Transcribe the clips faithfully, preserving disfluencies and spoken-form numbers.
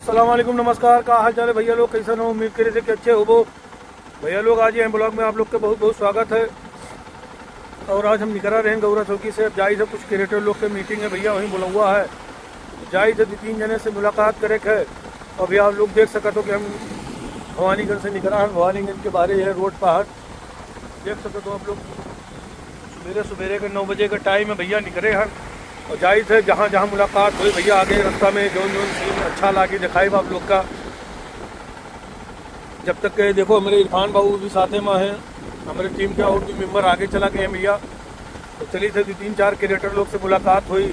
अस्सलाम वालेकुम, नमस्कार, का हाल चाल है भैया लोग, कैसन हो? उम्मीद करे थे कि अच्छे होबो। भैया लोग, आज ये ब्लॉग में आप लोग के बहुत बहुत स्वागत है। और आज हम निकरा रहे हैं गौरा चौकी से, अब जाई थे कुछ क्रिएटर लोग के मीटिंग है भैया, वहीं बुलौआ है, जाई थे दो तीन जने से मुलाकात करे के है। अभी आप लोग देख सकत हो कि हम भवानीगंज से निकरा है, भवानीगंज के बाहर ये रोड पहाड़ देख सकत हो आप लोग। सुबेरे सुबेरे के नौ बजे का टाइम है भैया, निकरे हन और जाई थे जहाँ जहाँ मुलाकात हुई भैया, आगे रास्ता में जौन जौन सीन अच्छा लागी दिखाई आप लोग का। जब तक के देखो, हमरे इरफान बाबू भी साथे में हैं, हमरे टीम के और भी मेंबर आगे चला गए हैं भैया। तो चली थे दो तीन चार क्रिएटर लोग से मुलाकात हुई।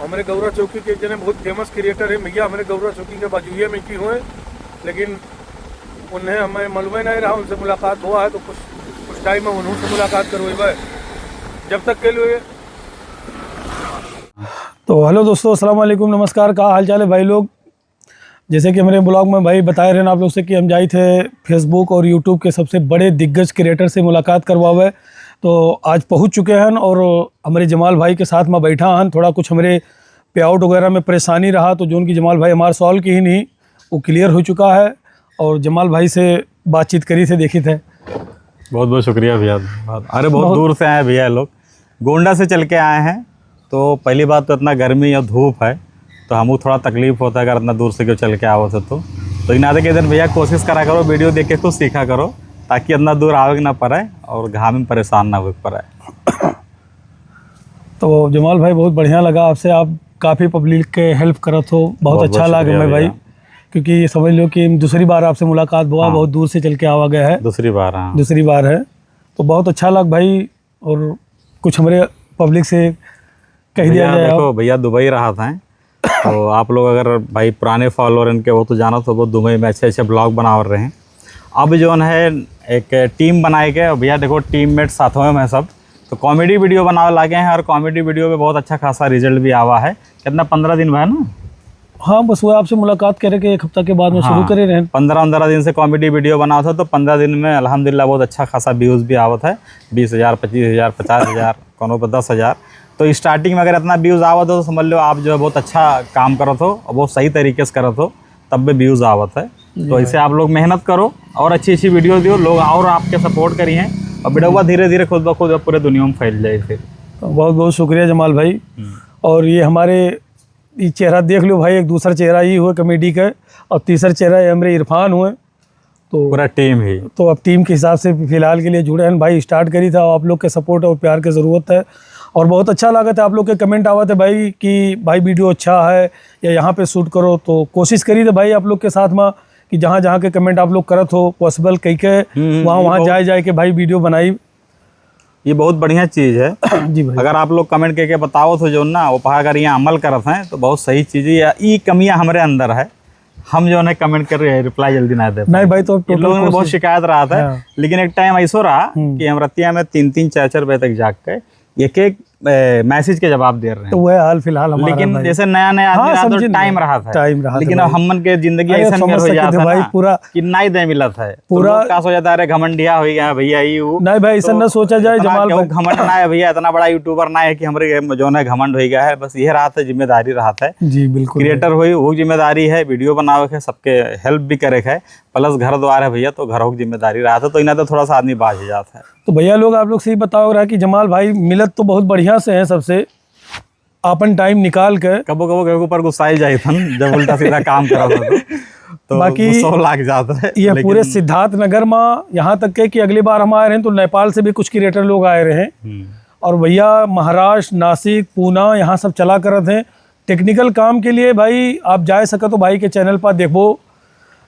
हमरे गौरा चौकी के एक जने बहुत फेमस क्रिएटर है भैया, हमरे गौरा चौकी के बाजुए में की हुए, लेकिन उन्हें हमें मालूम ही नहीं रहा, उनसे मुलाकात हुआ है, तो कुछ कुछ टाइम में उन्हों से मुलाकात करवाई। जब तक के लिए तो हेलो दोस्तों, अस्सलाम वालेकुम, नमस्कार, का हाल चाल है भाई लोग? जैसे कि हमरे ब्लॉग में भाई बताए रहे आप लोग से कि हम जाई थे फेसबुक और यूट्यूब के सबसे बड़े दिग्गज क्रिएटर से मुलाकात करवावे, तो आज पहुँच चुके हैं और हमरे जमाल भाई के साथ में बैठा हन। थोड़ा कुछ हमरे पेआउट वगैरह में परेशानी रहा, तो जौन कि जमाल भाई हमार सॉल्व की ही नहीं, वो क्लियर हो चुका है। और जमाल भाई से बातचीत करी थे, देखी थे। बहुत बहुत शुक्रिया भैया। अरे, बहुत बहुत दूर से आए भैया लोग, गोंडा से चल के आए हैं। तो पहली बात तो इतना गर्मी और धूप है, तो हमको थोड़ा तकलीफ होता है अगर इतना दूर से क्यों चल के आवत है तो। तो इनाते के दिन भैया कोशिश करा करो, वीडियो देख के कुछ सीखा करो, ताकि इतना दूर आवे के ना पड़े और घाम में परेशान ना होवे के पड़े। तो जमाल भाई, बहुत बढ़िया लगा आपसे, आप काफ़ी पब्लिक के हेल्प करत हो, बहुत बहुत अच्छा बहुत लगा शुक्रिया मैं भाई, भैया। क्योंकि ये समझ लो कि दूसरी बार आपसे मुलाकात हुआ, हाँ। बहुत दूर से चल के आवा गया है। दूसरी बार, हाँ। दूसरी बार है, तो बहुत अच्छा लग भाई। और कुछ हमरे पब्लिक से कह दिया भैया जाए देखो, आप। भैया दुबई रहा था, तो आप लोग अगर भाई पुराने फॉलोअर इनके हो तो जानत हो, वो दुबई में अच्छे अच्छे ब्लॉग बनावत रहे हैं। अब जौन है एक टीम बनाए के, भैया देखो टीममेट साथ में है सब, तो कॉमेडी वीडियो बनावे लागे हैं और कॉमेडी वीडियो में बहुत अच्छा खासा रिजल्ट भी आवा है। कितना, पंद्रह दिन भा ना? हाँ, बस वो आपसे मुलाकात करे के एक हफ्ता के बाद में शुरू हाँ, करे रहे। पंद्रह पंद्रह दिन से कॉमेडी वीडियो बनावत है, तो पंद्रह दिन में अल्हम्दुलिल्लाह बहुत अच्छा खासा व्यूज़ भी आवत है, बीस हजार, पच्चीस हजार, पचास हजार, कोनो पे दस हजार। तो स्टार्टिंग में अगर इतना व्यूज़ आवत हो तो समझ लो आप जो है बहुत अच्छा काम करत हो और बहुत सही तरीके से करत हो, तब भी व्यूज़ आवत है। जी तो भाई। ऐसे आप लोग मेहनत करो और अच्छी अच्छी वीडियो दियो, लोग और आपके सपोर्ट करी हैं और वीडियो धीरे धीरे खुद ब खुद पूरे दुनिया में फैल जाए फिर। तो बहुत बहुत शुक्रिया जमाल भाई। हम्म। और ये हमारे, ये चेहरा देख लो भाई, एक दूसरा चेहरा ये हुए कॉमेडी का और तीसरा चेहरा ये हमरे इरफान हुए। तो पूरा टीम ही। तो अब टीम के हिसाब से फिलहाल के लिए जुड़े हैं भाई, स्टार्ट करी था, आप लोग के सपोर्ट और प्यार के ज़रूरत है। और बहुत अच्छा लागत है आप लोग के कमेंट आवत है भाई कि भाई वीडियो अच्छा है या यहाँ पे शूट करो, तो कोशिश करी थे भाई आप लोग के साथ में कि जहाँ जहाँ के कमेंट आप लोग करत हो पॉसिबल कई के हम्म, वहाँ ये वहाँ बहुत जाए जाए के भाई वीडियो बनाई। ये बहुत बढ़िया चीज़ है। जी भाई। अगर आप लोग कमेंट करके बताओ तो जो ना वो पहा अगर यहाँ अमल करत हैं तो बहुत सही चीज़ है। या ई कमियाँ हमरे अंदर है, हम जो है कमेंट कर रहे हैं रिप्लाई जल्दी ना दे नहीं पाए। भाई, तो इन टोटल लोगों में बहुत कोशिश शिकायत रहा था, हाँ। लेकिन एक टाइम ऐसो रहा हम्म। कि हम रतिया में तीन तीन चार चार बजे तक जाग के एक एक ए, मैसेज के जवाब दे रहे हैं। तो वह हाल फिलहाल हमारा लेकिन भाई। जैसे नया नया आदमी हाँ, रहा तो समझे टाइम नहीं। रहा था। टाइम रहा था लेकिन अब भाई। हमन के जिंदगी अरे, ऐसन समझ हो सकते जाता थे भाई, ना पूरा कि नाई दे मिलत है। तो पूरा लोग का सोच जाता, "अरे घमंडिया हो गया भैया, ये वो।" नहीं भाई, ऐसा तो ना सोचा जाए, इतना जमाल क्यों भाई। घमंड ना है भैया, इतना बड़ा यूट्यूबर ना है कि हमरे जो है घमंड हो गया है। बस ये रहा था, जिम्मेदारी रहा था। जी, बिल्कुल भाई। क्रिएटर होई, वो जिम्मेदारी है, वीडियो बनावे के, सबके हेल्प भी करे के है, प्लस घर द्वार है भैया, तो घरों की जिम्मेदारी रहा था, तो इन्हें तो थोड़ा सा आदमी बाझ जाता है। तो भैया लोग, आप लोग से ही बताओ रहा कि जमाल भाई मिलत तो बहुत बढ़िया से हैं सबसे, आपन टाइम निकाल के। कबो कबो के ऊपर गुस्साई जाई थन, जब उल्टा सीधा काम करत हो तो, तो बाकी गुस्सा लाग जात है, ये लेकिन पूरे सिद्धार्थनगर में यहाँ तक के कि अगली बार हम आए रहे तो नेपाल से भी कुछ क्रिएटर लोग आए रहे। हम्म। और भैया महाराष्ट्र, नासिक, पूना, यहाँ सब चला करत हैं टेक्निकल काम के लिए। भाई आप जा सकत हो भाई के चैनल पर, देखो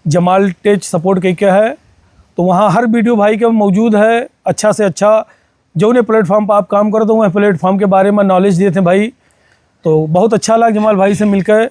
जमाल टेक सपोर्ट कई के है, तो वहाँ हर वीडियो भाई के मौजूद है अच्छा से अच्छा। जौने प्लेटफॉर्म पर आप काम करत हो, वह प्लेटफॉर्म के बारे में नॉलेज देते हैं भाई। तो बहुत अच्छा लगा जमाल भाई से मिलकर,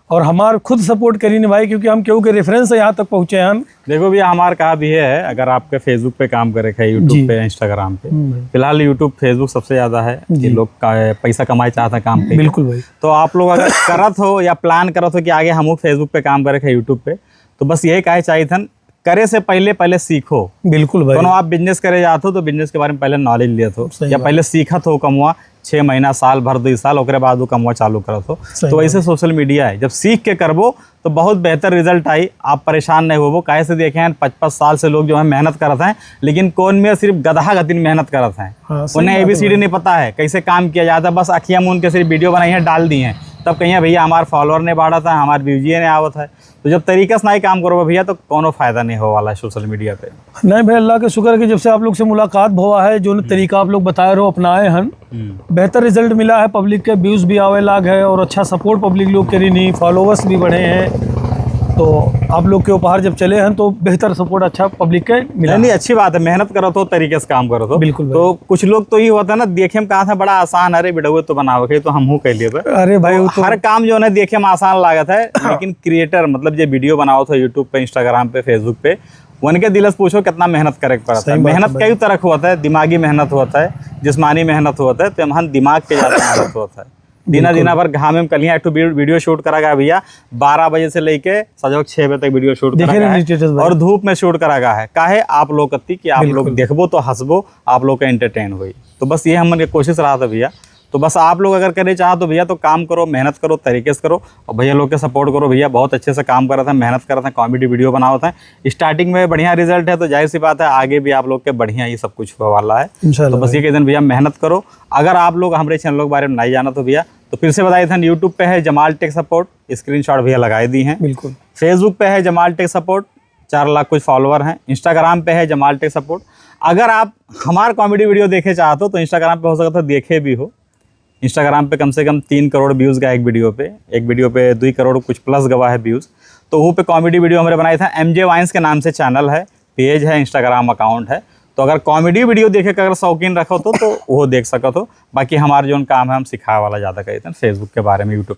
और हमार खुद सपोर्ट करी ने भाई, क्योंकि हम केहू के रेफरेंस से यहाँ तक पहुँचे हैं। देखो भैया, हमार कहा भी है, अगर आपके Facebook पे काम करे के है, YouTube जी। पे, Instagram पे, हम्म भाई। फिलहाल YouTube, Facebook सबसे ज़्यादा है कि जी। लोग का, पैसा कमाए चाहता काम पे। बिल्कुल भाई। तो आप लोग अगर करत हो या प्लान करत हो कि आगे हमहू Facebook पे काम करे के है, YouTube पे, तो बस यही कहे चाहिए थन, करे से पहले, पहले सीखो। बिल्कुल भाई। कोनो आप बिजनेस करे जात हो, तो बिजनेस के बारे में पहले नॉलेज लेत हो, सही या बात। पहले सीखत हो कमुआ, छः महीना, साल भर, दो साल, ओकरे बाद वो कमवा चालू करत हो। सही तो बात वैसे है। सोशल मीडिया है, जब सीख के करबो तो बहुत बेहतर रिजल्ट आई। आप परेशान नहीं होबो, काहे से देखे हैं, पाँच पाँच साल से लोग जो है मेहनत करत हैं, लेकिन कौन में सिर्फ गदहा गतिन मेहनत करत हैं। हाँ, सही उन्हें बात है एबीसीडी भाई। नहीं पता है, कैसे काम किया जाता है, बस अखियाँ मूंद के सिर्फ वीडियो बनाई है, डाल दी हैं। तब कहिए, "भैया, हमार फॉलोअर नहीं बढ़त है, हमार व्यूजिए नहीं आवत है।" तो जब तरीका से नहीं काम करोगे भैया, तो कोनो फायदा नहीं हो वाला है सोशल मीडिया पे। नहीं भाई, अल्लाह का शुक्र है कि जब से आप लोग से मुलाकात भवा है, जो न हम्म। तरीका आप लोग बताए रहो, अपनाए हन, हम्म। बेहतर रिजल्ट मिला है, पब्लिक के व्यूज भी आवे लाग है और अच्छा सपोर्ट पब्लिक लोग करी नहीं, फॉलोअर्स भी बढ़े हैं। तो आप लोग के उपहार जब चले हैं तो बेहतर सपोर्ट अच्छा पब्लिक के मिला नहीं, नहीं, है। अच्छी बात है, मेहनत करत हो, तरीके से काम करत हो। बिल्कुल भाई। तो कुछ लोग तो ये होता है ना, देखे में कहा था बड़ा आसान है, अरे वीडियो तो बनावे के, तो हम हूँ कह लिए बे। अरे भाई, तो वो तो हर काम जो है देखे में आसान लागत है, लेकिन क्रिएटर, मतलब, जो वीडियो बनावत हो YouTube पे, Instagram पे, Facebook पे, उनके दिल से पूछो कितना मेहनत करे के पड़ता सही है। बात है मेहनत भाई। कई तरह के होता है, दिमागी मेहनत होता है, जिस्मानी मेहनत होता है, तो हम दिमाग के ज्यादा मेहनत होता है। दिना बिल्कुल। दिना भर घामे में कलियां एक ठो वी-, वीडियो शूट करा गया भैया, बारह बजे से लेके सजो छः बजे तक वीडियो शूट देखे करा गया नहीं है status भाई। और धूप में शूट करा गया है। काहे? आप लोग कत्ती कि आप लोग बिल्कुल। देखबो तो हंसबो, आप लोग का एंटरटेन होई। तो बस ये हमन के कोशिश रहा था भैया। तो बस आप लोग अगर करे चाहो तो भैया तो काम करो, मेहनत करो, तरीके से करो और भैया लोग के सपोर्ट करो। भैया बहुत अच्छे से काम करत हैं, मेहनत करत हैं, कॉमेडी वीडियो बनावत हैं। स्टार्टिंग में बढ़िया रिजल्ट है तो जाहिर सी बात है आगे भी आप लोग के बढ़िया ही सब कुछ होने वाला है। इंशाल्लाह तो बस भाई। ये कह दें भैया मेहनत करो। अगर आप लोग हमारे चैनल के बारे में नहीं जाना तो भैया तो फिर से बताए थे, YouTube पे है जमाल टेक सपोर्ट, स्क्रीनशॉट भैया लगाए दी हैं। बिल्कुल। Facebook पे है जमाल टेक सपोर्ट, चार लाख कुछ फॉलोअर हैं। Instagram पे है जमाल टेक सपोर्ट। अगर आप हमार कॉमेडी वीडियो देखे चाहते हो तो Instagram पे हो सकता है देखे भी हो। Instagram पे कम से कम तीन करोड़ व्यूज गया एक वीडियो पे, एक वीडियो पे दो करोड़ कुछ प्लस गवा है व्यूज। तो वो पे कॉमेडी वीडियो हमारे बनाए था, एमजे वाइन्स के नाम से चैनल है, पेज है, Instagram अकाउंट है। तो अगर कॉमेडी वीडियो देखे के अगर शौकीन रखो तो, तो वो देख सकत हो। बाकी हमार जौन काम है हम सिखाए वाला ज़्यादा कहते हैं, Facebook के बारे में, YouTube